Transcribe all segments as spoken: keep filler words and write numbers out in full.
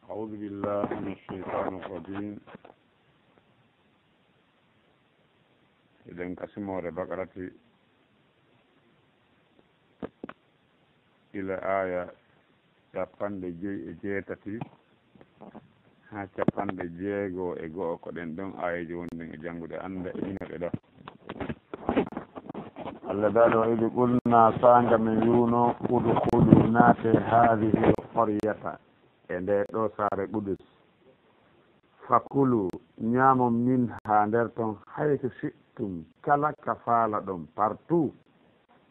أعوذ بالله من الشيطان الرجيم. Eɗen ka simoore Bakarati ila aaya cappanɗe joy e jeetati haa cappanɗe jeego e go'o, ko ɗen ɗon aayeeje wonɗen e janngude, annda e inoɗe ɗo. Allah daali, "Wa idh qulna", saanga men wi'uno, "Udkhulu", naate, "hadhihi al-qaryata", e nde ɗo saare Qudus. "Fakulu", ñaamon, "minha", nder ton, "haythu shi'tum", kala ka faalaɗon, partout.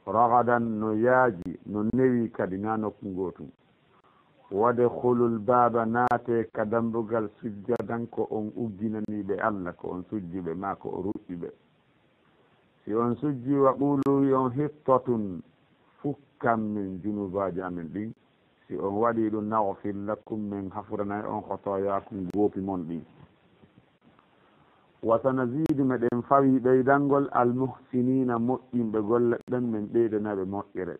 "Ragadan", no yaaji, no newi kadi, na nokku ngootu. "Wadkhulul baaba", naate ka dambugal, "sujjadan", ko on ugginaniiɓe Allah, ko on sujjuɓe, maa ko o ruƴƴuɓe. Si on sujji, "wa qulu", wi'on, "hittatun", fukkan men junuubaaji amen ɗin. Si on waɗii ɗum, "naghfir lakum", men hafuranay on, "khataayakum", goopi mon ɗin. "Wa sanazidu", meɗen fawi ɓeydangol, "al-muhsiniina", moƴƴinɓe golle ɓen, men ɓeydanay ɓe moƴƴere.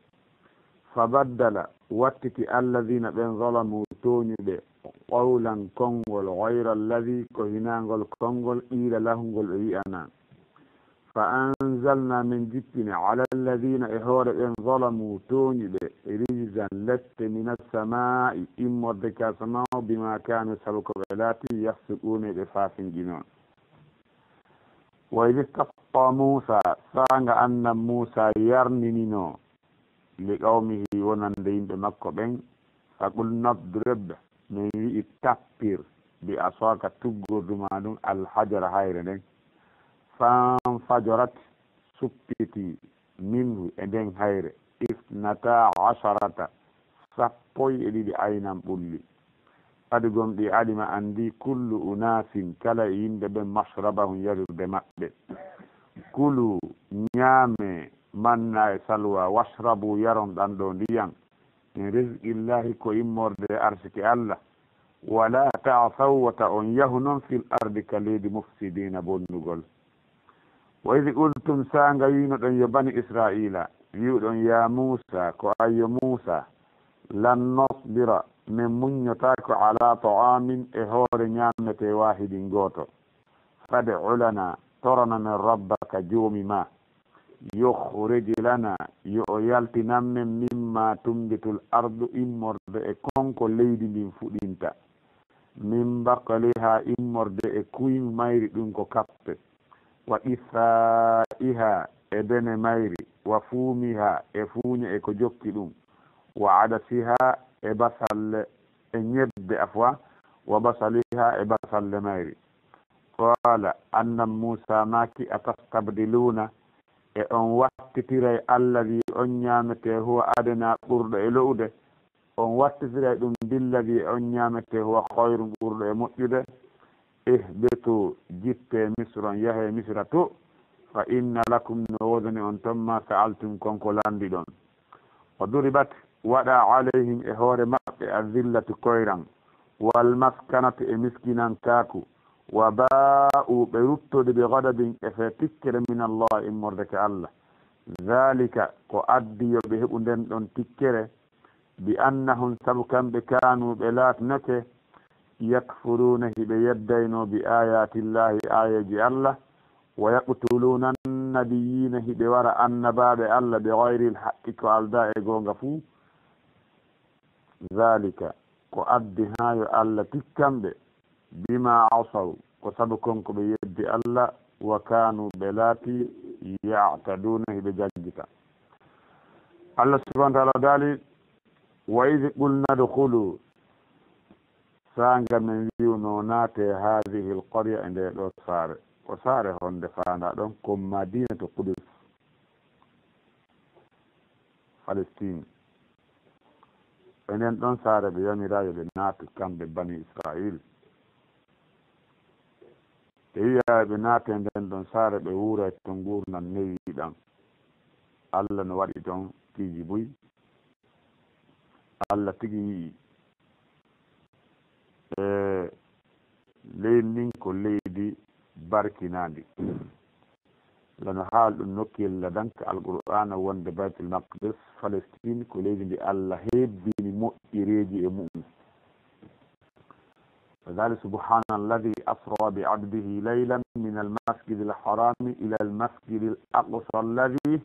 "Fa baddala", wattiti, "alladhiina", ɓen, "zalamu", tooñuɓe, "qawlan", konngol, "ghayra alladhi", ko hinaa ngol konngol, "qiila lahum", ngol ɓe wi'anaa. "Fa anzalna", men jippini, "ala alladhiina", e hoore ɓen, "zalamu", tooñuɓe, "rijzan", lette, "mina samaa'i", immorde ka samaaw, "bimaa kaanu", sabu ko ɓe laati, "yafsiquuna", ɓe faasinjinoo. "Wa idh istasqa Muusa", saanga annabi Muusa yarninino, "li qawmihi", wonande yimɓe makko ɓen, "fa qulna idrib", men wi'i, "Tappir, bi asaka", tuggordu maa ndun, "al hajara", hayre nden. "Fanfajarat", suppiti, "minhu", e nden hayre, "isnata asharata", sappo e ɗiɗi, "aynan", ɓulli. "Qad", gomɗii, "alima", anndi, "kullu unaasin", kala e yimɓe ɓen, "mashrabahum", yarirde maɓɓe. "Kulu", ñaame, "manna e salwa, washrabu", yaron ɗan ɗoo ndiyan, "min rizqillahi", ko immorde e arsike Allah. "Wala ta'thaw", wata on yahu non, "fil ardi", ka leydi, "mufsidiina", bonnugol. "Wa idh qultum", saanga wi'unoɗon, yo bani Isra'iila, wi'uɗon, "ya Muusa", ko an yo Muusa, "lan nasbira", men muññotaako, "ala ta'aamin", e hoore ñaametee, "waahidin", gooto. "Fad'u lana", torana men, "rabbaka", joomi maa. "Yukhrij lana", yo o yaltinan men, "mimma tunbitul ardu", immorde e kon ko leydi ndin fuɗinta. "Min baqliha", immorde e kuy mayri, ɗun ko kappe. "Wa qithaiha", e bene mayri. "Wa fumiha", e fuuñe e ko jokki ɗun. "Wa adasiha", e basalle, e ñebbe, afwa. "Wa basaliha", e basalle mayri. Qaala, annabi Muusa maaki, "Atastabdiluuna", e on wattitiray, "alladhi", on ñaametee, "huwa adna", ɓurɗo e lo'ude, on wattitiray ɗum, "billadhi", e on ñaametee, "huwa khayrun", ɓurɗo e moƴƴude? "Ihbitu", jippee, "Misra", on yahee Misra to, "fa inna lakum", no woodani on ton, "ma sa'altum", kon ko landiɗon. "Wa duribat", waɗaa, "alayhim", e hoore maɓɓe, "adh-dhillatu", koyran, "wal maskanatu", e miskinankaaku, "wa baa'u", ɓe ruttodi, "bi ghadabin", e fee tikkere, "min Allah", immorde ka Allah. "Dhalika", ko addi yo ɓe heɓu nden ɗon tikkere, "bi annahum", sabu kamɓe, "kaanu", ɓe laatnake, "yakfuruuna", hiɓe yeddaynoo, "bi aayaatillaahi", aayeeji Allah, "wa yaqtuluuna annabiyyiina", hiɓe wara annabaaɓe Allah, "bi ghayril haqqi", ko aldaa e goonga fuu. "Dhalika", ko addi haa yo Allah tikkan ɓe, "bima asaw", ko sabu kon ko ɓe yeddi Allah, "wa kaanu", ɓe laati, "ya'taduuna", hiɓe jaggita. Allah subhanahu wa ta'ala daali, "Wa idh qulna udkhulu", saanga men wi'uno, "Naatee, hadhihi al-qarya", e ndee ɗoo saare. Ko saare honde faandaa ɗon? Ko Madinatu Qudus, Palestine. E nden ɗon saare ɓe yamiraa yo ɓe naatu, kamɓe Bani Israil. Ɓe wi'aa ɓe naatee nden ɗon saare, ɓe wuuray ton nguurndam newiiɗam. Allah no waɗi ton piiji buy. Allah tigi wi'i, e, leydi ndin ko leydi barkinaandi. Allah no haali ɗum nokkiyel ladanka Alqur'aana wonde Baytul Maqdis, Palestine, ko leydi ndi Allah hebbini moƴƴereeji e mu'un. ذلك سبحان الذي أسرى بعبده ليلا من المسجد الحرام إلى المسجد الأقصى الذي,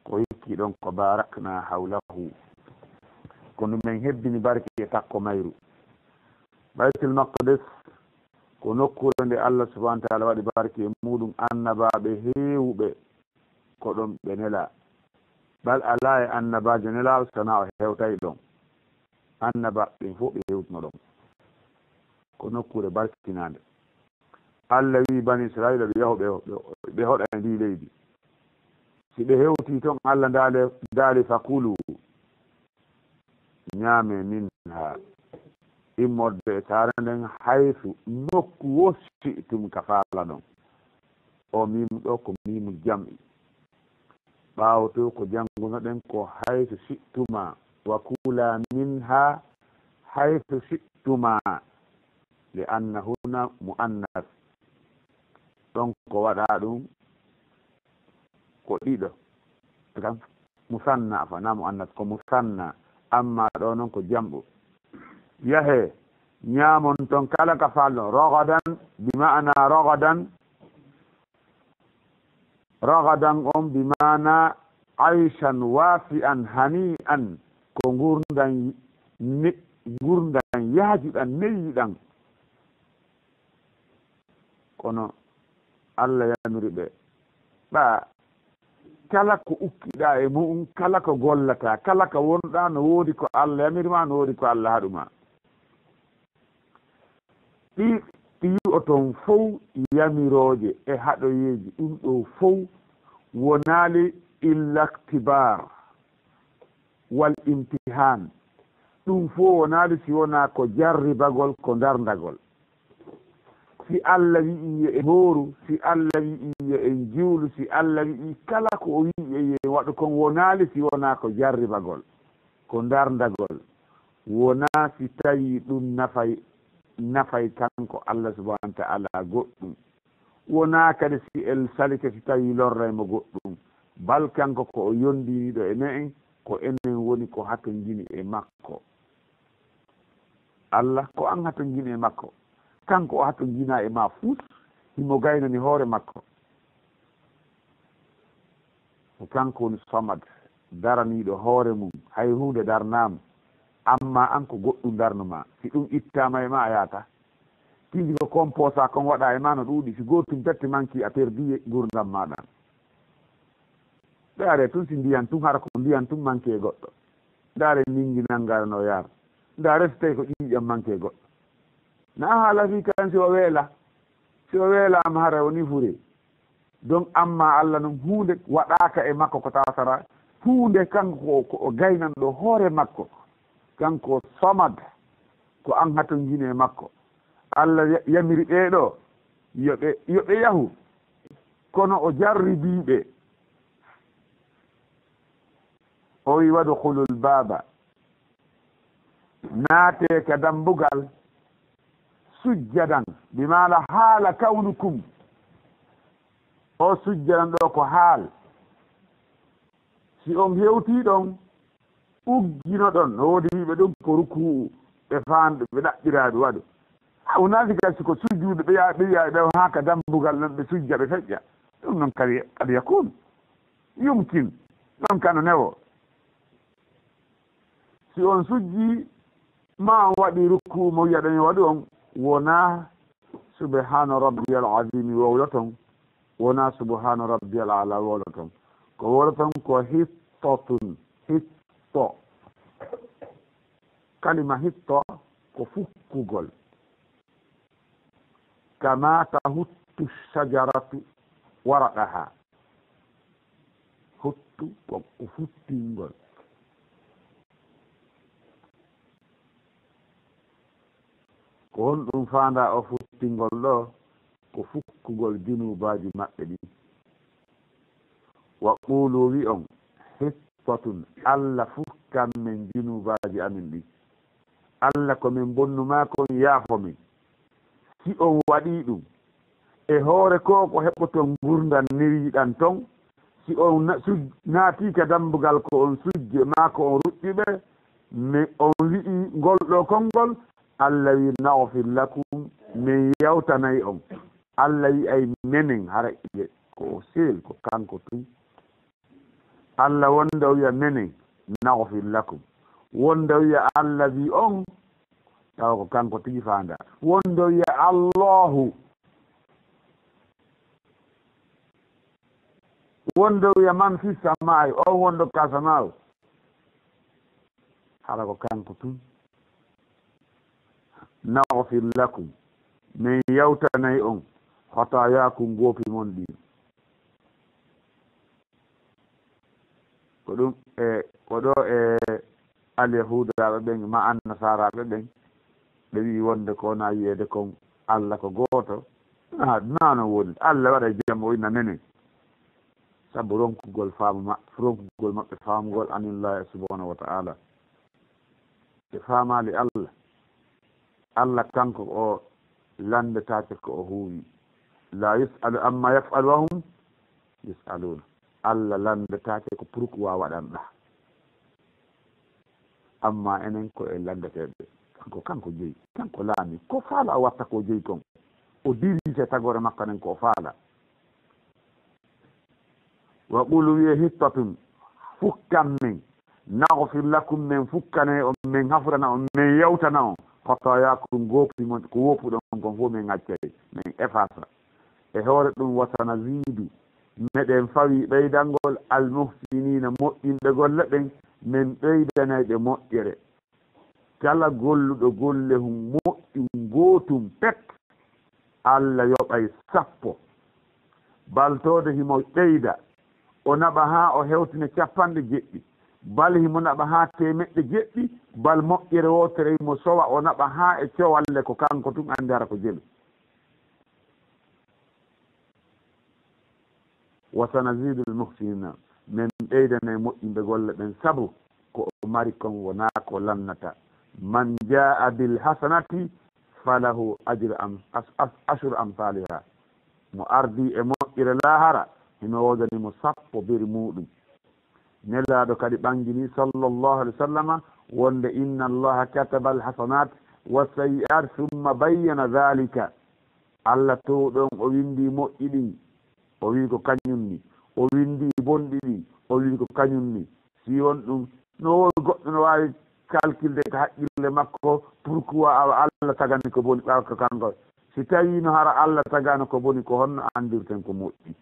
ko hikki ɗon ko باركنا حوله. Kono men hebbini barke e takko mayru. Baytul Maqdis ko nokkuure nde Allah subhanahu wa ta'ala waɗi barke e muɗum annabaaɓe heewuɓe ko ɗon ɓe nelaa. Bal alaa e annabaajo nelaaɗo so tawaa o hewtay ɗon. Annabaaɓe ɓen fof ɓe hewtuno ɗon. Ko nokkuure barkinaande. Allah wi'i Bani Israa'iila ɓe yahu ɓe, ɓe, ɓe hoɗa e ndii leydi. Si ɓe hewtii ton, Allah daali, daali, فكلوا, ñaamee, منها, immorde e saare nden, حيث, nokku wo شئتم ka faalaɗon. O miimu ɗo ko miimu jam'i. Ɓaawo to ko janngunoɗen ko حيث شئتما, وكلا منها حيث شئتما, لأن هنا مؤنث. Ɗon ko waɗaa ɗum ko ɗiɗo. Kam musanna, afa, na muannas, ko musanna. Amma ɗo non ko jam'u. Yahee, ñaamon ton kala ka faalɗon. رغدا, bi ma'ana رغدا. رغدا on bi ma'ana عيشا وافئا هنيئا. Ko ngurndan ne-, ngurndan yaajuɗan, newiɗan. Kono Allah yamiri ɓe, ɓa kala ko ukkiɗaa e mu'un, kala ko gollataa, kala ko wonɗaa, no woodi ko Allah yamiri ma, no woodi ko Allah haɗu ma. Ɗi, ɗi yi'oton fow yamirooje e haɗoyeeji, ɗum ɗo fow wonaali illa اختبار. والامتحان. Ɗum fof wonaali si wonaa ko jarribagol, ko ndarndagol. Si Allah wi'i yo en mooru, si Allah wi'i yo en juulu, si Allah wi'i kala ko o wi'i yo en waɗu kon, wonaali si wonaa ko jarribagol, ko ndarndagol. Wonaa si tawii ɗum nafay, nafay kanko Allah subhanahu wa ta'ala goɗɗum. Wonaa kadi si en salike si tawii lorray mo goɗɗum. Bal kanko ko o yondiniiɗo e me'en, ko enen woni ko hatonjini e makko. Allah, ko an hatonjini e makko. Kanko o hatonjinaa e maa fus, himo gaynani hoore makko. Ko kanko woni Samad, daraniiɗo hoore mum, hay huunde darnaama. Amma an ko goɗɗum darnu ma. Si ɗum ittaama e ma, a yaata. Tigi ko composa kon waɗa e ma no ɗuuɗi. Si gootum pette manki, a perdi gurdam ma ɗan. Ndaare tun si ndiyan tun, hara ko ndiyan tun manki e goɗɗo. Ndaare ningi nangara no yaar. Ndaare si tawi ko ƴiiƴam manki e goɗɗo. Na haala fi kan si o weela. Si o weelaama, hara o ni fure. Donc, amma Allah non, huunde waɗaaka e makko ko tawatara. Huunde kanko ko, ko o gaynanɗo hoore makko. Kanko Samad, ko an hatonjini e makko. Allah ya-, yamiri ɓee ɗoo, yo ɓe, yo ɓe yahu. Kono o jarribii ɓe. O wi, "Wadkhulul baaba." Naatee ka dambugal. Sujjadan, bi maana haala kawnukum. O sujjadan ɗoo ko haal. Si on hewtii ɗon, ugginoɗon, no woodi wi'ɓe ɗum ko ruku'u, ɓe faandu, ɓe ɗaɓɓiraaɗo waɗu. A wonaa si gasi ko sujjuude, ɓe yaa, ɓe yaa, ɓe haa ka dambugal ɗon, ɓe sujja, ɓe feƴƴa. Ɗum non kadi, qad yakun. Yumkin. Ɗon kano newo. Si on sujji, ma on waɗi rukku mo wi'aɗen waɗu on, wonaa subhaana rabbiyal azimi wowloton, wonaa subhaana rabbiyal ala wowloton. Ko wowloton ko hittatun, hitto. Kalima hitto ko fukkugol. Kama tahuttu shajaratu waraqaha. Huttu ko, ko futtingol. Ko honɗum faandaa o futtingol ɗoo? Ko fukkugol junuubaaji maɓɓe ɗin. Wa quulu, wi'on, hittatun, Allah fukkan men junuubaaji amin ɗin. Allah, ko min bonnu maa kon, yaafo min. Si on waɗii ɗum, e hoore ko, ko heɓoton ngurndan newiiɗan ton. Si on na-, suj-, naatii ka dambugal, ko on sujje maa ko on ruƴƴuɓe, mi, on wi'ii ngol ɗoo konngol, Allah wi, "Naghfir lakum," min yawtanay on. Allah wi ay menen, hara ko o seel, ko kanko tun. Allah wonde o wiya menen, "Naghfir lakum." Wonde o wiya Allah wi on, tawa ko kanko tigi faanda. Wonde o wiya Allahu. Wonde o wiya, "Man fi samaa'i," on wonde ka samaaw. Hara ko kanko tun. "Naghfir lakum," min yawtanay on, "khataayakum," goopi mon ɗin. Ko ɗum e, ko ɗo e Alyahuudaaɓe ɓen, ma Annasaaraaɓe ɓen, ɓe wi'i wonde ko wona wi'eede kon Allah ko gooto. Na, na no woni. Allah waɗa jam o inna menen. Sabu ronkugol faamu ma-, ronkugol maɓɓe faamugol anillaahi subhaanahu wa ta'ala. Ɓe faamaali Allah. Allah kanko o lanndetaake ko o huuwi. "La yus'alu amma yaf'alu wa hum yus'aluna." Allah lanndetaake ko pourquoi waɗanɗa. Amma enen ko en lanndeteeɓe. Kanko, kanko jeyi, kanko laami. Ko faala o watta ko jeyi kon. O dirige tagoore makko nen ko o faala. "Wa qulu," wi'e, "hittatun," fukkan min, "naghfir lakum," min fukkane on, min hafurana on, min yawtana on, "khataayakum," goopi mon, ko woppuɗon kon fof min accay, min efasa. E hoore ɗum, "wa sanazidu," meɗen fawi ɓeydangol, "al muhsinina," moƴƴinɓe golle ɓen, min ɓeydanay ɓe moƴƴere. Kala golluɗo golle hum moƴƴum gootum pet, Allah yoɓay sappo. Bal toode himo ɓeyda, o naɓa haa o hewtina capanɗe jeɗɗi. Bal himo naɓa haa teemeɗɗe jeɗɗi, bal moƴƴere wootere himo sowa, o naɓa haa e cowalle ko kanko tun anndi hara ko jelu. "Wa sanazidul muhsinina," min ɓeydanay moƴƴinɓe golle ɓen, sabu ko o mari kon wonaa ko lannata. "Man jaa bil hasanati falahu ajru am-, as-, as-, ashru amsaliha." Mo ardi e moƴƴere laahara, hino woodani mo sappo beri muuɗum. Nelaaɗo kadi ɓanngini, sallallahu alaihi wa sallama, wonde, "Inna Allaha kataba al hasanat wa sayyi'at thumma bayyana dhalika." Allah to ɗon o winndi moƴƴi ɗin, o wi ko kañum ni. O winndi bonɗi ɗin, o wi ko kañum ni. Si won ɗum, no woodi goɗɗo no waawi kalkilde ka haqqille makko, pourquoi awa Allah tagani ko boni, ɓaawo ko kanko? Si tawi no hara Allah tagano ko boni, ko honno anndirten ko moƴƴi?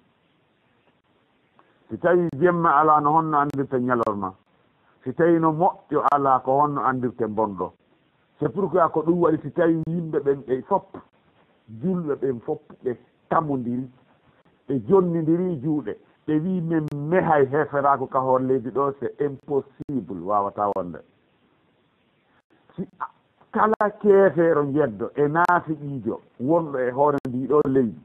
Si tawi jemma alaa, no honno anndirten ñalorma? Si tawi no moƴƴo alaa, ko honno anndirten bonɗo? C'est pourquoi ko ɗum waɗi, si tawi yimɓe ɓen ɓe fop, julɓe ɓen fop, ɓe tamondiri, ɓe jonnindiri juuɗe, ɓe wi, "Men mehay heferaaku ka hoore leydi ɗo, c'est impossible, waawataa wonde." Si a-, kala keefeero jeddo e naafiqiijo wonɗo e hoore ndii ɗoo leydi,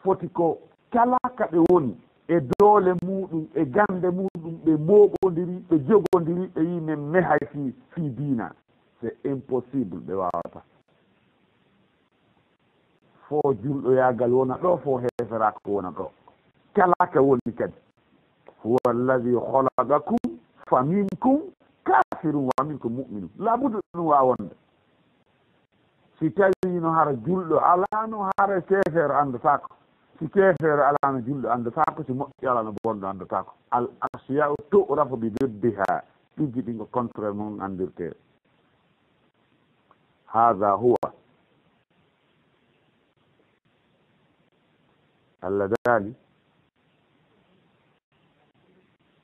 foti ko kala ka ɓe woni, e doole muuɗum, e gannde muuɗum, ɓe mooɓondiri, ɓe jogondiri, ɓe wi, "Men mehay fii, fii diina." C'est impossible, ɓe waawataa. Fo julɗoyaagal wona ɗo, fo heeferaaku wona ɗo. Kala ka woni kadi. "Huwa alladhi khalaqakum faminkum kafirun wa minkum mu'minun." Laabudda ɗum waawa wonde. Si tawi no hara julɗo alaano, hara keefeero anndotaako. Si keefeero alaano, julɗo anndotaako. Si moƴƴo alaano, bonɗo anndotaako. Al ashya'u tu'rafu bi diddiha. Ɗiggi ɗin ko contraire mum anndirtee. Hadha huwa. Allah daali,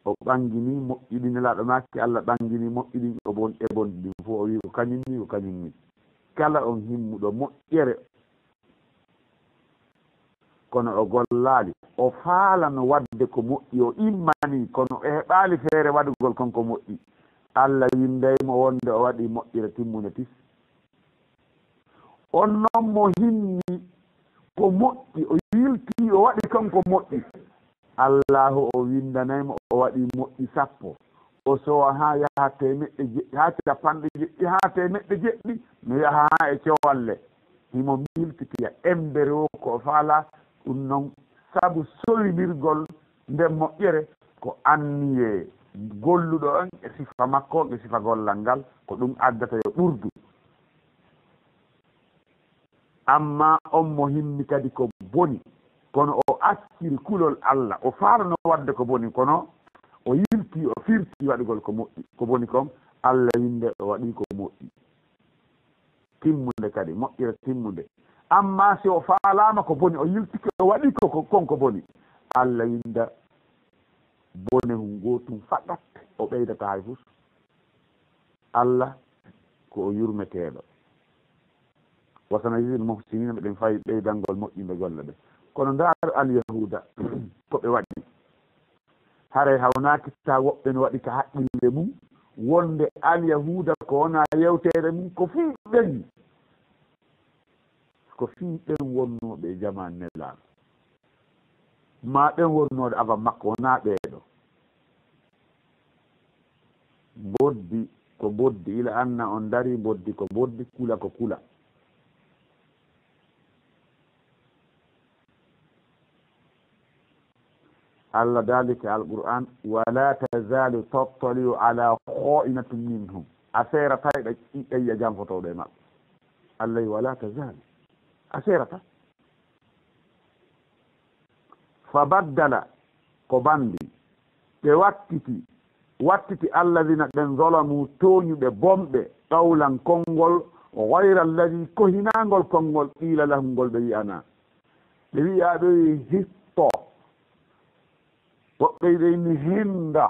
o ɓanngini moƴƴi ɗin, Nelaaɗo maaki, Allah ɓanngini moƴƴi ɗin, o bon-, e bonɗi ɗin fof, o wi ko kañum ni, ko kañum ni. Kala on himmuɗo moƴƴere, kono o gollaali, o faalano waɗde ko moƴƴi, o immanii, kono o heɓaali feere waɗugol kon ko moƴƴi, Allah winnday mo wonde o waɗi moƴƴere timmunde tis. On non mo hinni ko moƴƴi, o yiltii, o waɗi kon ko moƴƴi, Allaahu o winndanay mo o waɗi moƴƴi sappo, o sowa haa yaha teemeɗɗe jeɗɗi, haa capanɗe jeɗɗi, haa teemeɗɗe jeɗɗi, no yaha haa e cowalle. Himo miltipiya embere o ko o faalaa, ɗum non sabu sowinirgol nden moƴƴere ko anniyee. golluɗo on e sifa makko on e sifa gollal ngal, ko ɗum addata yo ɓurdu. Amma on mo himmi kadi ko boni, kono o acciri kulol Allah, o faalano waɗde ko boni, kono o yilti, o firti waɗugol ko moƴƴi, ko boni kon, Allah winnda o waɗi ko moƴƴi. Timmunde kadi, moƴƴere timmunde. Amma si o faalaama ko boni, o yiltike, o waɗi ko, ko, kon ko boni, Allah winnda bone hun gootun fakat, o ɓeydata hay fus. Allah ko o yurmeteeɗo. Wa sanajzil muhsinin, meɗen fawi ɓeydangol moƴƴinɓe golle ɓe. Kono ndaaru Alyahuuda, ko ɓe waɗi. Haray hawnaaki taa woɓɓe no waɗi ka haqqille mum, wonde Alyahuuda ko wonaa yewteere mum, ko fii ɓen. Ko fii ɓen wonnooɓe e jamaan Nelaaɗo. Maa ɓen wonnooɓe avant makko, wonaa ɓeeɗo. Mboddi ko mboddi, ila anna on dari, mboddi ko mboddi, kula ko kula. Allah daali ka Alqur'aan, "Wala tazalu tattali'u ala kha'inatin minhum." A seerataa hiɗa, hiɗa yi'a janfotooɗo e maɓɓe. Allah wi, "Wala tazalu." A seerataa. Fa baddala, ko banndi. Ɓe wattiti, wattiti alladina ɓen zalamu, tooñuɓe, bonɓe, qawlan, konngol, gayra alladi, ko hinaa ngol konngol, qiila lahum, ngol ɓe wi'anaa. Ɓe wi'a, ɓe wi'i hitto. Woɓɓe ɓe inni hinda.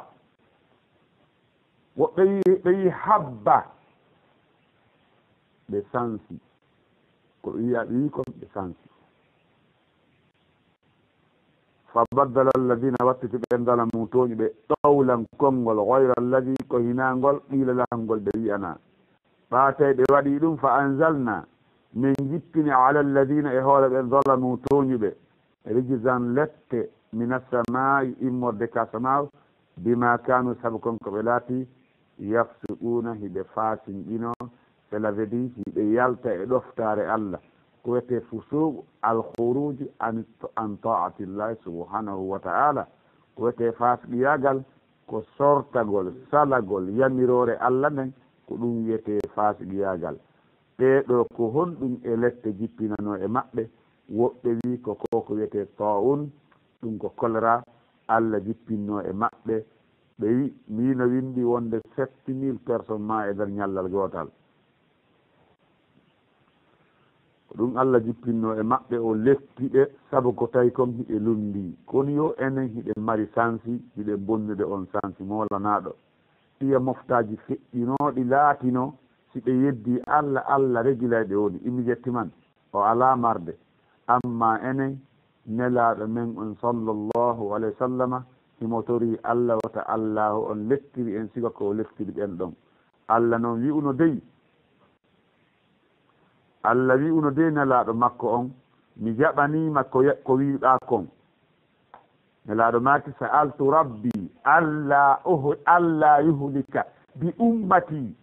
Woɓɓe wi-, ɓe wi'i habba. Ɓe sansi. Ko ɓe wi'a ɓe wi'i kon, ɓe sansi. Fa baddala alladina, wattiti ɓen zalamu, tooñuɓe, qawlan, konngol, gayra alladi, ko hinaa ngol, qiila lahum, ngol ɓe wi'anaa. Ɓaatay ɓe waɗi ɗum, fa anzalna, min jippini, ala alladina, e hoore ɓen, zalamu, tooñuɓe, rijzan, lette, min assamaa'i, immorde ka samaaw, bima kanu, sabu kon ko ɓe laati, yafsuquna, hiɓe faasinqinoo, cela veut dire hiɓe yalta e ɗoftaare Allah. Ko wiyetee fusuuq, al khuruuj an, an taatillahi subhanahu wa ta'ala. Ko wiyetee faasiqiyaagal, ko sortagol, salagol yamiroore Allah nden, ko ɗum wiyetee faasiqiyaagal. Ɓee ɗoo ko honɗum e lette jippinanoo e maɓɓe? Woɓɓe wi'i ko ko ko wiyetee taa'un, ɗum ko kolera, Allah jippinnoo e maɓɓe. Ɓe wi-, mino winndi wonde sept mille personnes maa e nder ñallal gootal. Ko ɗum Allah jippinnoo e maɓɓe, o lekki ɓe, sabu ko tawi kon hiɓe lunndii. Kono yo enen hiɗen mari sansi, hiɗen bonnude on sansi moolanaaɗo. Iya moftaaji feƴƴinooɗi laatino, si ɓe yeddii Allah, Allah regilay ɓe woni, immédiatement, o alaa marde. Amma enen, Nelaaɗo men on sallallahu alayhi wa sallama, himo torii Allah wata Allaahu on lettiri en siga ko o lettiri ɓen ɗon. Allah non wi'uno dey, Allah wi'uno dey Nelaaɗo makko on, mi jaɓaniima ko ye-, ko wi'uɗaa kon. Nelaaɗo maaki, sa'altu rabbi alla uhu-, alla yuhlika bi ummati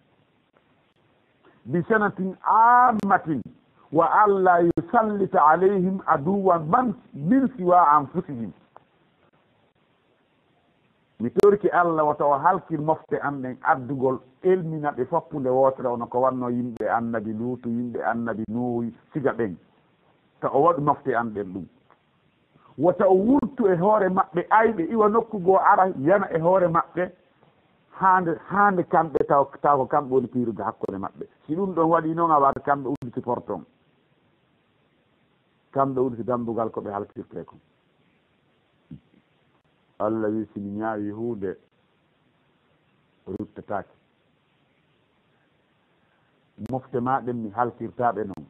bi sanatin ammatin wa alla yusallita alayhim aduwwan man, min siwa anfusihim. Mi torike Allah wata o halkir mofte an ɗen addugol, elmina ɓe foppude wootere, ono ko wanno yimɓe annabi Luutu, yimɓe annabi Nuuhu, siga ɓen. Ta o waɗu mofte an ɗen ɗum. Wata o wurtu e hoore maɓɓe, ayɓe iwa nokku goo ara yana e hoore maɓɓe, haande, haande kamɓe taw, taw ko kamɓe woni piirude hakkunde maɓɓe. Si ɗum ɗon waɗi noon, a waɗa kamɓe udditi porton. Kamɓe udditi dambugal ko ɓe halkirte kon. Allah wi, si mi ñaawi huunde, ruttataake. Mofte maa ɗen mi halkirtaa ɓe non.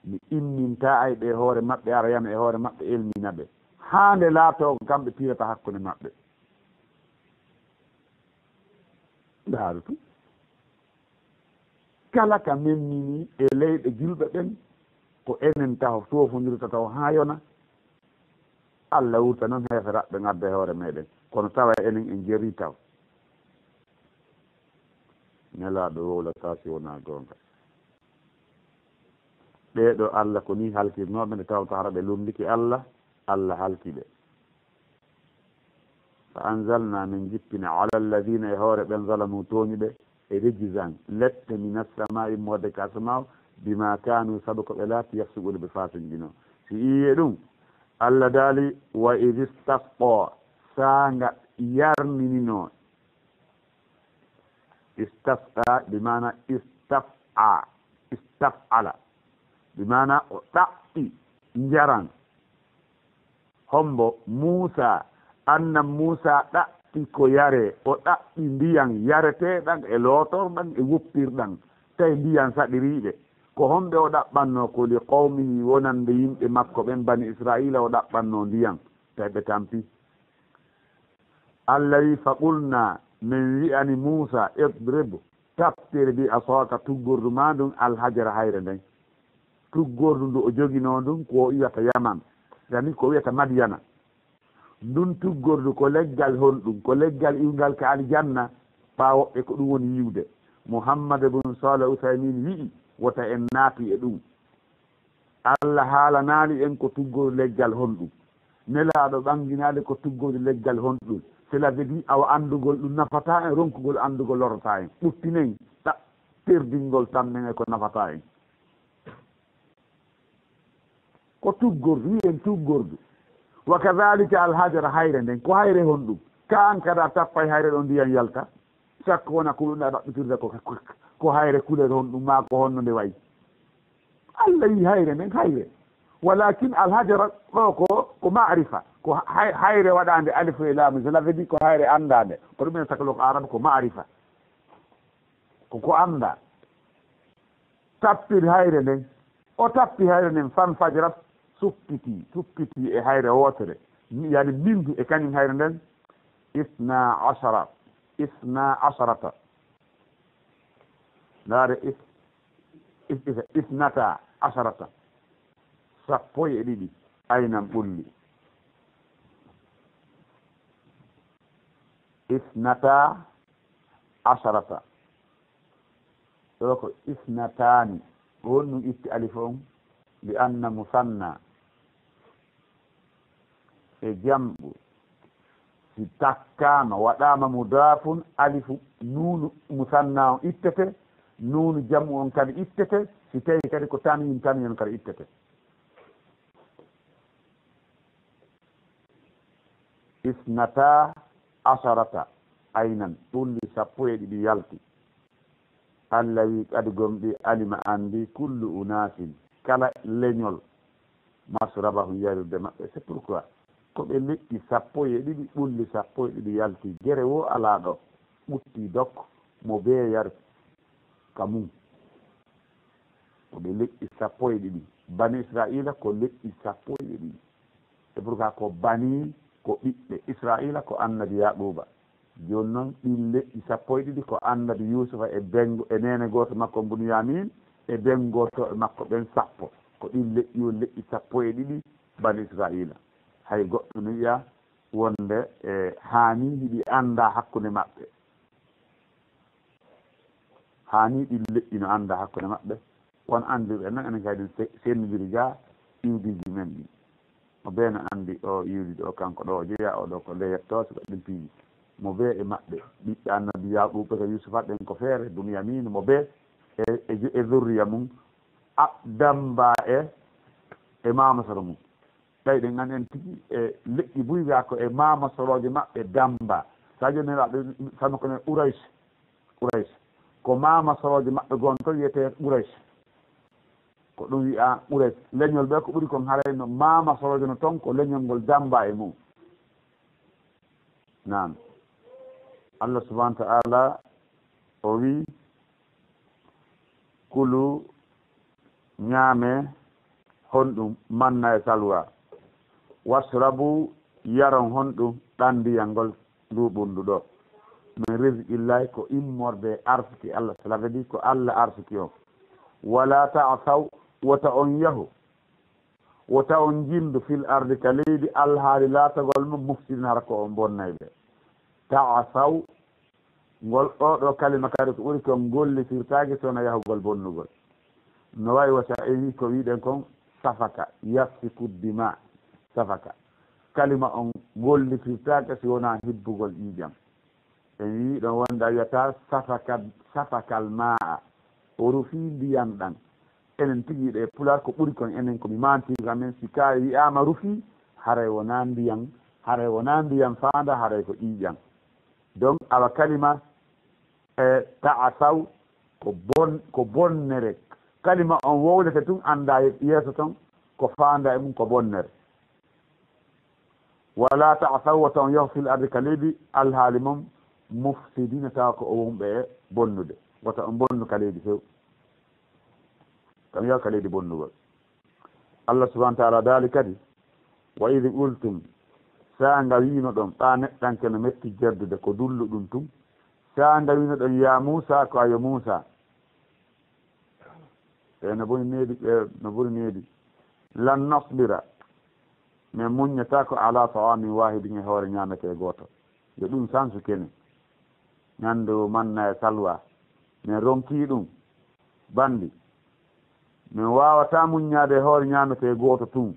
Mi immintaa ayɓe e hoore maɓɓe, ara yana e hoore maɓɓe, elmina ɓe. Haa nde laatoo ko kamɓe piirata hakkunde maɓɓe. Ndaaru tun. Kala ka memminii e leyɗe julɓe ɓen, ko enen taho soofondirta taho haa yona. Allah wurta non heeferaaɓe ɓen adda e hoore meɗen. Kono tawa enen en jerii taw. Nelaaɗo wowlataa si wonaa goonga. Ɓee ɗoo Allah ko nii halkirnooɓe, nde tawata hara ɓe lunndiki Allah, Allah halki ɓe. Fa anzalna, min jippina, ala alladina, e hoore ɓen, zalamu, tooñi ɓe, e rijzan, lette, min assamai, immorde ka asamaw, bima kanu, sabu ko ɓe laati, yafsuquna, ɓe fasinjino. Si iye ɗum, Allah daali, wa id istasqa, saanga yarninino, istasqa bi maana istaf'a, istaf'ala, bi maana o ɗaɓɓi njaran. Hombo? Muusa. Annan Muusa ɗaɓɓi ko yaree, o ɗaɓɓi ndiyan yareteeɗan e lootorɗan e woppirɗan, tawi ndiyan saɗiriiɓe. Ko homɓe o ɗaɓɓannoo? Ko li qawmihi, wonande yimɓe makko ɓen, Bani Israa'iila, o ɗaɓɓannoo ndiyan, tawi ɓe tampi. Allah wi, fa qulna, min wi'ani Muusa, idrib, tappir bi asaka, tuggordu ma ndun, alhajara, hayre nden. Tuggordu ndu o joginoo ndun, ko o iwata Yaman, yani ko wiyata Madiyana. Ndun tuggordu ko leggal honɗum? Ko leggal iwngal ka aljanna, ɓaawo ɓe ko ɗum woni yiwde. Muhammad ibn Salih Uthaymin wi'i, wota en naatu e ɗum. Allah haalanaali en ko tuggordu leggal honɗum. Nelaaɗo ɓannginaali ko tuggordu leggal honɗum. Cela veut dire awa anndugol ɗum nafataa en, ronkugol anndugol lorrataa en. Ɓuttinen, ɗa-, perdingol tammen e ko nafataa en. Ko tuggordu, wi'en tuggordu. Wa kadhalika alhajara, hayre nden. Ko hayre honɗum? Ka an kada tappay hayre ɗon ndiyan yalta. Sakko wona ko ɗum ɗaɓɓitirde ko, ko, ko hayre couleur honɗum maa ko honno nde wayi. Allah yi hayre nden, hayre. Walakin alhajara ɗo ko, ko ma'rifa. Ko hay-, hayre waɗande alif e laam. Cela veut dire ko hayre anndande. Ko ɗum en saklo ko Arab ko ma'rifa. Ko ko annda. Tappir hayre nden. O tappi hayre nden, fan fajarat, suppiti, suppiti e hayre wootere. Mi-, yani mindu e kañum hayre nden. Isna ashara, isna asharata. Ndaare is-, is-, is-, isnata asharata. Sappo e ɗiɗi. Aynan ɓulli. Isnata asharata. Ɗo ko isnataani. Ko honɗum itti alif on? Li anna musanna e jam'u, si takkaama, waɗaama mudaafun, alifu nuunu musanna on ittete, nuunu jam'u on kadi ittete, si tawi kadi ko tanwin, tanwin on kadi ittete. Isnata asharata aynan, ɓulli sappo e ɗiɗi yalti. Allah wi, kadi gomɗi, alima, anndi, kullu unasin, kala leñol, masrabahum, yarirde maɓɓe. C'est pourquoi ko ɓe leƴƴi sappo e ɗiɗi, ɓulli sappo e ɗiɗi yalti, gere wo alaa ɗo, ɓutti dok, mo bee yar ka mum. Ko ɓe leƴƴi sappo e ɗiɗi. Bani Isra'iila ko leƴƴi sappo e ɗiɗi. C'est pourquoi ko bani, ko ɓiɓɓe Isra'iila, ko annabi Yaquuba. Jooni non, ɗin leƴƴi sappo e ɗiɗi ko annabi Yuusufa e bengo, e neene gooto makko Bunyamin, e bengotooɓe makko ɓen sappo. Ko ɗin leƴƴi woni leƴƴi sappo e ɗiɗi bani Isra'iila. Hay goɗɗo no wi'a wonde, e, haani hiɗi annda hakkunde maɓɓe. Haani ɗin leƴƴi no annda hakkunde maɓɓe. Won anndirɓe non, enen kadi se-, sendindiri ga iwdiiji men ɗin. Mo bee no anndi o iwdi ɗo, kanko ɗo o jeyaa, o ɗo ko nde yettoo, si ko ɗin piiji. Mo bee e maɓɓe, ɓiɓɓe annabi Yaquuba ka Yuusufa ɓen ko feere, Bunyamin, mo bee e, e, e zurriya mum, a, damba e, e maama soro mum. Tawi ɗen an en tigi e leƴƴi buy ga ko e maama sorooje maɓɓe damba. Sa joni la, sama ko ne Quraysh. Quraysh. Ko maama sorooje maɓɓe gon to wiyetee Quraysh. Ko ɗum wi'a Quraysh. Leñol ɓe ko ɓuri kon haray no maama sorooje no ton ko leñol ngol damba e mum. Naam. Allah subhanahu wa ta'ala o wi, kulu, ñaame honɗum manna e salwa. Washrabu, yaron honɗum ɗan ndiyam ngol ndu ɓunndu ɗo. Min rizqillahi, ko immorde e arsiki Allah, cela veut dire ko Allah arsiki on. Wala ta'asaw, wota on yahu, wota on jinndu fil ardi, ka leydi, alhaali laatagol mum mufsidin, hara ko on bonnayɓe. Ta'asaw, ngol ɗo ɗo kalima kadi ko ɓuri kon gollitirtaake sona yahugol bonnugol. No wayi wata e wi ko wiɗen kon safaka, yasfiku dima, safaka. Kalima on gollitirtaake si wonaa hibbugol ƴiiƴam. En wii ɗon wonde a wiyata safaka, safakal maa'a. O rufii ndiyan ɗan. Enen tigi ɗe Pulaar ko ɓuri kon enen ko mi maantiigo amen si kaari wi'aama rufii, haray wonaa ndiyan, haray wonaa ndiyan faanda, haray ko ƴiiƴam. Donc, awa kalima, e, ta'asaw ko bon-, ko bonnere. Kalima on wowlete tun annda yeeso ton ko faanda e mum ko bonnere. Wala ta'asaw, wata on yahu fil ardi ka leydi, alhaali mon mufsidina, tawa ko o wonɓe e bonnude. Wata on bonnu ka leydi few. Kam yahu ka leydi bonnugol. Allah subhanahu wa ta'ala daali kadi, wa idh qultum, saa nga wiino ɗon, ɓaa neɗɗanke no metti jerdude ko dullu ɗum tun. Saa nga wiino ɗon, ya Muusa, ko ayo Muusa. E no boni needi, e no boni needi. Lan nasbira, min muññataako ala ta'amin wahidin e hoore ñaametee gooto. Yo ɗum sansu kene. Ñande o manna e salwa. Min ronkii ɗum. Bandi. Min waawataa muññaade e hoore ñaametee gooto tun.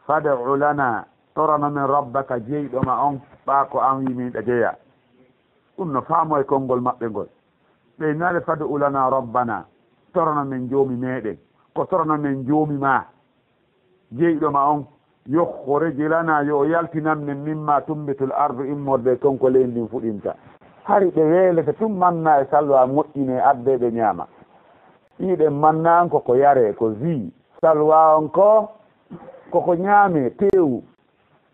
Fad'u lana, torano min rabbaka, jeyɗo ma on, ɓaa ko an wi min ɗa jeya. Ɗum no faamo e konngol maɓɓe ngol. Ɓe naale fad'u lana rabbana, torano min joomi meɗen. Ko torano min joomi ma. Jeyɗo ma on, yukhrij lana, yo o yaltinan min mimma tumbitul ardu, immorde kon ko leydi ndin fuɗinta. Hari ɓe weelete tun manna e salwa moƴƴine adde ɓe ñaama. Iɗen manna on ko ko yare, ko jus, salwa on ko, ko ko ñaame, teewu.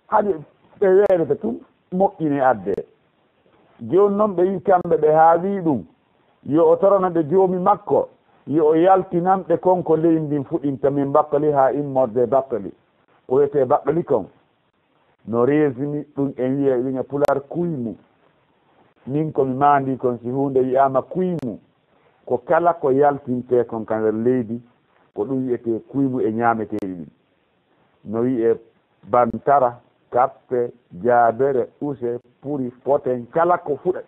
Hari ɓe weelete tun moƴƴine adde. Jooni non ɓe yi kamɓe ɓe haa wii ɗum, yo o torano ɓe joomi makko, yo o yaltinan ɓe kon ko leydi ndin fuɗinta min bakkali haa immorde bakkali. Ko wiyetee bakkali kon. No reesini ɗum en wiya, wiya Pulaar kuymu. Min ko mi maandii kon si huunde wi'aama kuymu, ko kala ko yaltintee kon ka nder leydi, ko ɗum wi'etee kuymu e ñaameteeɗi ɗin. No wi'ee bantara, kappe, jaabere, use, puri, poten, kala ko fuɗa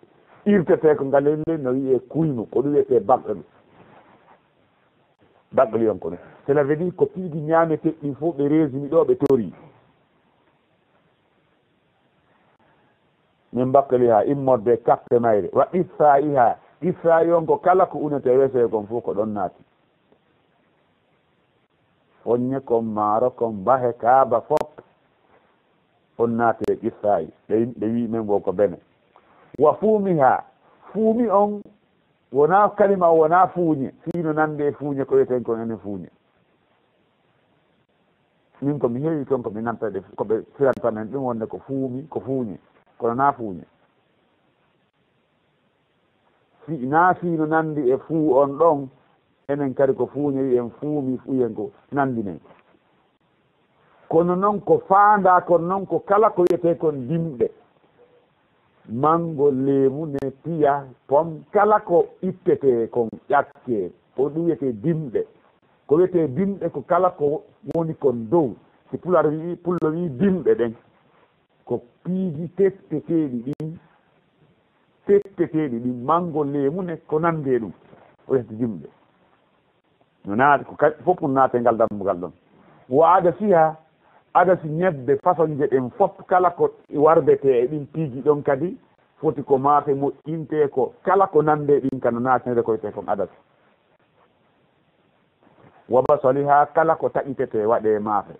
irtetee ko ngal leydi no wi'ee kuymu, ko ɗum wi'etee baɗɗo ɗum. Baɗɗo yon ko non. Cela veut dire ko piiji ñaameteeɗi ɗin fof ɓe reesini ɗo ɓe torii. Min bakkali haa immorde kappe mayre. Wa qissaa'iha. Qissaa'i on ko kala ko unete wesee kon fof ko ɗon naati. Foññe kon, maaro kon, mbahe, kaaba, fof. On naati e qissaa'i. Ɓe yimɓe wi'i men wo ko bene. Wa fuumiha. Fuumi on wonaa kalima o, wonaa fuuñe. Fii no nande e fuuñe ko wiyeten kon enen fuuñe. Min ko mi heewi toon ko ɓe nanta ɗe, ko ɓe firanta men ɗum wonde ko fuumi, ko fuuñe, kono naa fuuñe. Fi, naa fii no nanndi e fuu on ɗon, enen kadi ko fuuñe wi'en, fuumi, fuuyen ko nanndi men. Kono noon ko faandaa kon noon ko kala ko wiyetee kon dimɗe. Manngo, leemu ne, piya, pom, kala ko ittetee kon ƴakkee, ko ɗum wiyetee dimɗe. Ko wiyetee dimɗe ko kala ko woni kon dow. Si Pulaar wi'i, Pullo wi'i dimɗe ɗen, ko piiji tetteteeɗi ɗin, tetteteeɗi ɗin, manngo, leemu ne, ko nanndi e ɗum, o wiyata dimɗe. No naati ko kadi fof pour naate ngal dambugal ɗon. Wa adasiha, adasi ñebbe façonje ɗen fof kala ko warbetee e ɗin piiji ɗon kadi foti ko maafe moƴƴintee ko kala ko nande ɗin ka no naatinede ko wiyetee kon adasi. Wa basaliha, kala ko taƴitetee waɗee maafe.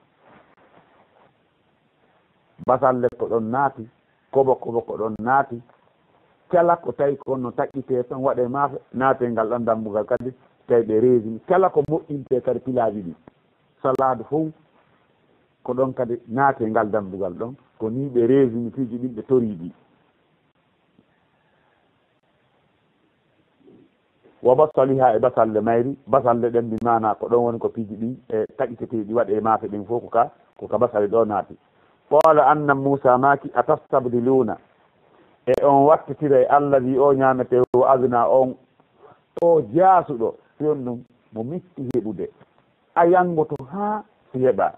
Basalle ko ɗon naati, kobo kobo ko ɗon naati. Kala ko tawi ko no taƴitee ton waɗee maafe, naatee ngal ɗon dambugal kadi, tawi ɓe reesini. Kala ko moƴƴintee kadi pilaaji ɗi. Salaadu fof ko ɗon kadi naatee ngal dambugal ɗon. Ko nii ɓe reesini piiji ɗin ɓe torii ɗi. Wa basaliha, e basalle mayri, basalle ɗen bi maana ko ɗon woni ko piiji ɗin e taƴiteteeɗi waɗee maafe ɗin fof ko ka, ko ka basali ɗo naati. Qala anna Muusa maaki, atastabdiluna, e on wattitiray alladhi o ñaametee, huwa adna on, o jaasuɗo, si on ɗum mo mitti heɓude. A yanngoto haa si heɓa.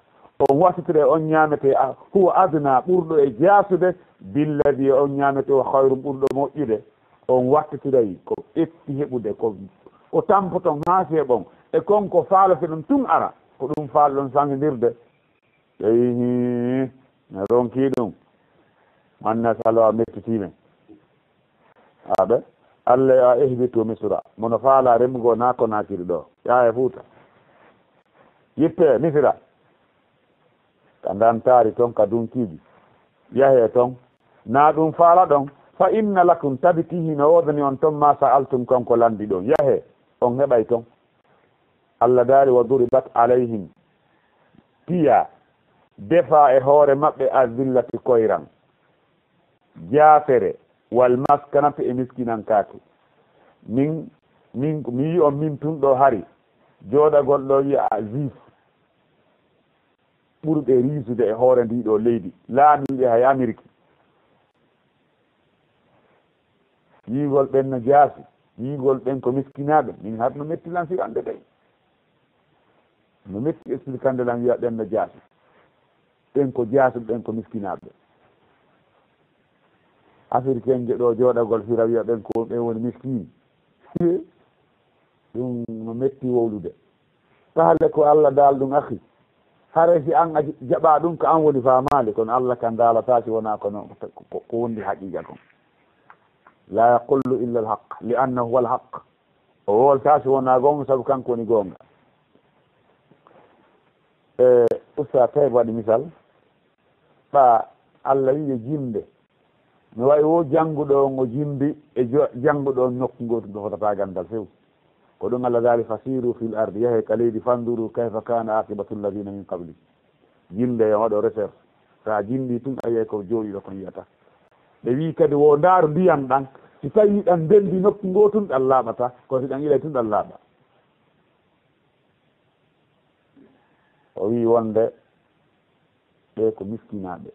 On wattitira e on ñaametee, a, huwa adna, ɓurɗo e jaasude, billadi e on ñaametee, o khayrun, ɓurɗo moƴƴude. On wattitiray ko ɓetti heɓude, ko, ko tampoton haa si heɓon. E kon ko faalotoɗon tun ara, ko ɗum faaloɗon sangindirde. Ɓe wi'i, hii, Ne ronki ɗum. Manna salo a mettitii men. Aɓe, Allah a ehbitu Misra. Mono faala remugo naa ko naakiri ɗo. Yaa e Fuuta. Yippe Misra. Ka ndantaari ton, ka dunkiiji. Yahee ton. Naa ɗum faala ɗon. Fa inna lakum, tabiti hino woodani on ton, ma sa'altum, kon ko landi ɗon. Yahee, on heɓay ton. Allah daali, wa duribat alayhim. Piya, defa e hoore maɓɓe azillati koyran. Jaafere, wal maskanati e miskinankaake. Min, min, mi yi'on min tun ɗo hari. Jooɗagol ɗo wi'a juif. Ɓurɓe riisude e hoore ndi ɗo leydi. Laamiiɓe hay Ameriki. Yiigol ɓen no jaasi. Yiigol ɓen ko miskinaaɓe. Min har no metti lan firande ɓen. No metti expliquande lan wi'a ɓen no jaasi. Ɓen ko jaasi, ɓen ko miskinaaɓe. Africain je ɗo jooɗagol fira wi'a ɓen ko ɓen woni miskin. Ɗum no metti wowlude. Tahalle ko Allah daal ɗum, akhi. Haray si an a jaɓa ɗum ko an woni faamaali, kono Allah kan daalata si wonaa ko non, ko, ko, ko wondi haqiiqa kon. La yaqulu illa al-haq, li annahu huwa al-haq. O wolta si wonaa goonga, sabu kanko woni goonga. E, Usta Tayib waɗi misal, ɓa Allah wi'i yo jimde. No wayi wo jannguɗo on o jimbi e jo-, jannguɗo on nokku ngootu ɗo fotata ganndal few. Ko ɗum Allah daali, fasiru fil ardi, yahe ka leydi, fanduru kayfa kana aqibatu alladhina min qabli. Jimde yo waɗo recherche. Sa jimbi tun a yiyay ko jooɗiɗo kon yiyata. Ɓe wi'i kadi wo ndaaru ndiyam ɗan, si tawi ɗan ndendi nokku ngootu ɗan laaɓata, ko si ɗan ilay tun ɗan laaɓa. O wi'i wonde ɓe ko miskinaaɓe,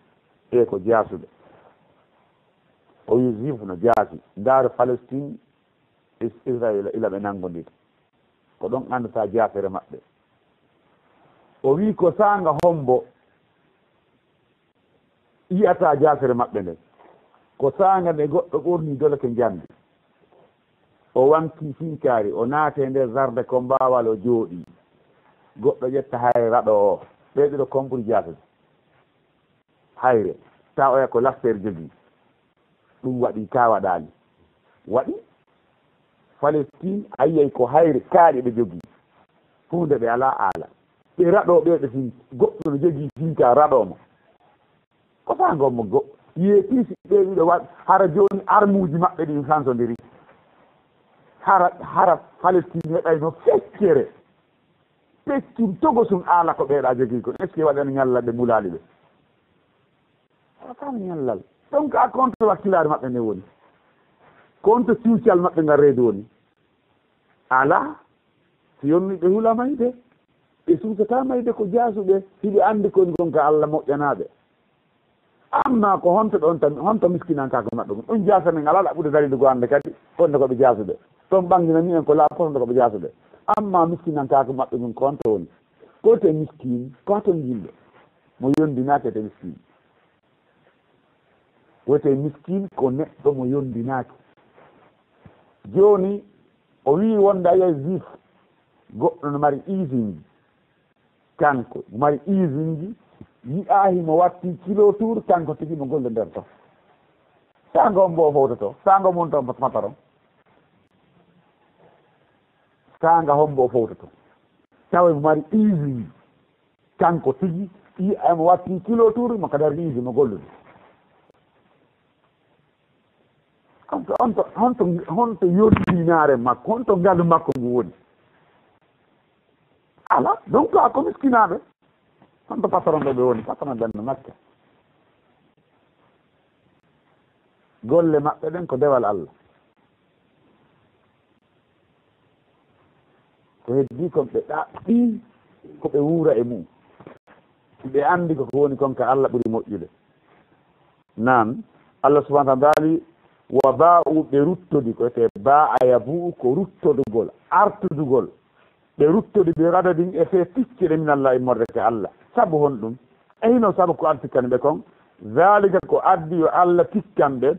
ɓe ko jaasuɓe. O wi'i juif no jaasi, ndaaru Palestine, Is-, Israila ila ɓe nanngondiri. Ko ɗon anndata jaafere maɓɓe. O wi'i ko saanga hombo yi'ata jaafere maɓɓe nden. Ko saanga nde goɗɗo ɓorni dolake njamndi. O wanki sinkaari, o naate nder zarde ko mbaawal o jooɗii. Goɗɗo ƴetta hayre raɗo o. Ɓee ɗiɗo kon ɓuri jaasude. Hayre, ta oya ko lastere jogii. Ɗum waɗi ka waɗaali. Waɗi Palestine, a yiyay ko hayre kaaɗe ɓe jogii. Huunde ɓe alaa aala. Ɓe raɗo ɓe ɓe sin-, goɗɗo no jogii sinka raɗo mo. Ko faa ngon mo go-, yeetii si ɓe ɗiɗo waɗ-, hara jooni armuuji maɓɓe ɗin sansondiri. Hara, hara Palestine heɓayno feccere. Peccun togosun aala ko ɓeeɗa jogii kon. Est-ce que waɗani ñalla ɓe mulaali ɓe? Alaa kaan ñallal. Donc, a konto wakkilaare maɓɓe nde woni. Konto cuucal maɓɓe ngal reedu woni. Alaa. Si yonni ɓe hula mayde. Ɓe suusataa mayde ko jaasuɓe. Si ɓe anndi kon gon ka Allah moƴƴanaaɓe. Amma ko honto ɗon tan, honto miskinankaaku maɓɓe ngun? Ɗum jaasa men alaa ɗaɓɓude daliilu goo annde kadi, wonde ko ɓe jaasuɓe. Ɗon ɓanginani en ko laaɓi ko honto ko ɓe jaasuɓe. Amma miskinankaaku maɓɓe ngun ko honto woni? Ko te miskin, ko ton yimɓe. Mo yondinaaki te miskin. Ko te miskin ko neɗɗo mo yondinaaki. Jooni, o wi'i wonde a yiyay juif, goɗɗo no mari usine. Kanko mari usine ji, yi'aa himo watti kilo tuur, kanko tigi mo golle nder ton. Saanga on mbo fowtoto, saanga mon ton patron. Saanga hombo fowtoto. Tawa mo mari usine ji, kanko tigi, yi'aa mo watti kilo tuur, mo kadar usine mo gollude. Honto, honto, honto, honto yondinaare makko, honto ngalu makko ngu woni? Alaa, donc a ko miskinaaɓe. Honto patron ɓe ɓe woni? Patron ɓen no Makka. Golle maɓɓe ɗen ko dewal Allah. Ko heddii kon ɓe ɗaɓɓii ko ɓe wuura e mum. Ɓe anndi ko ko woni kon ka Allah ɓuri moƴƴude. Naam, Allah subhanahu wa ta'ala daali, wa baa'u, ɓe ruttodi, ko wiyetee baa'a yabu'u, ko ruttodugol, artudugol. Ɓe ruttodi bi ghadabin e fee tikkere min Allah immorde ka Allah. Sabu honɗum? E hino sabu ko addi tikkani ɓe kon? Zalika, ko addi yo Allah tikkan ɓe,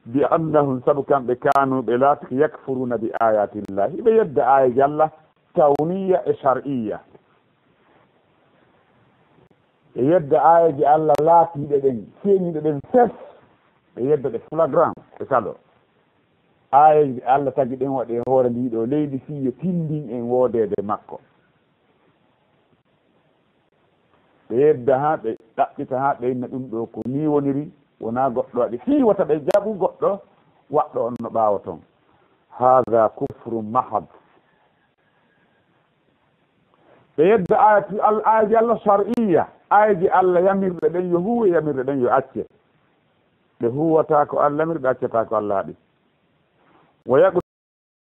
bi annahum, sabu kamɓe kaanu ɓe laatike yakfuruna bi ayatillahi, ɓe yedda aayeeji Allah, kawniya e shar'iyya. Ɓe yedda aayeeje Allah laatiiɗe ɗen, feeñuɗe ɗen fes, ɓe yedda ɗe flagrant, ɓe salo. Aayeeje ɗe Allah tagi ɗen waɗi e hoore ndii ɗoo leydi fii yo tinndin en woodeede e makko. Ɓe yedda haa ɓe ɗaɓɓita haa ɓe inna ɗum ɗoo ko nii woniri, wonaa goɗɗo waɗi. Fii wota ɓe jaɓu goɗɗo waɗɗo on no ɓaawo ton. Haada kufru mahad. Ɓe yedda ayati al-, aayeeje Allah shar'iyya, aayeeje Allah yamirɗe ɗen yo huuwe, yamirɗe ɗen yo acce. Ɓe huuwataa ko Allah yamiri, ɓe accataa ko Allah haɗi. Wa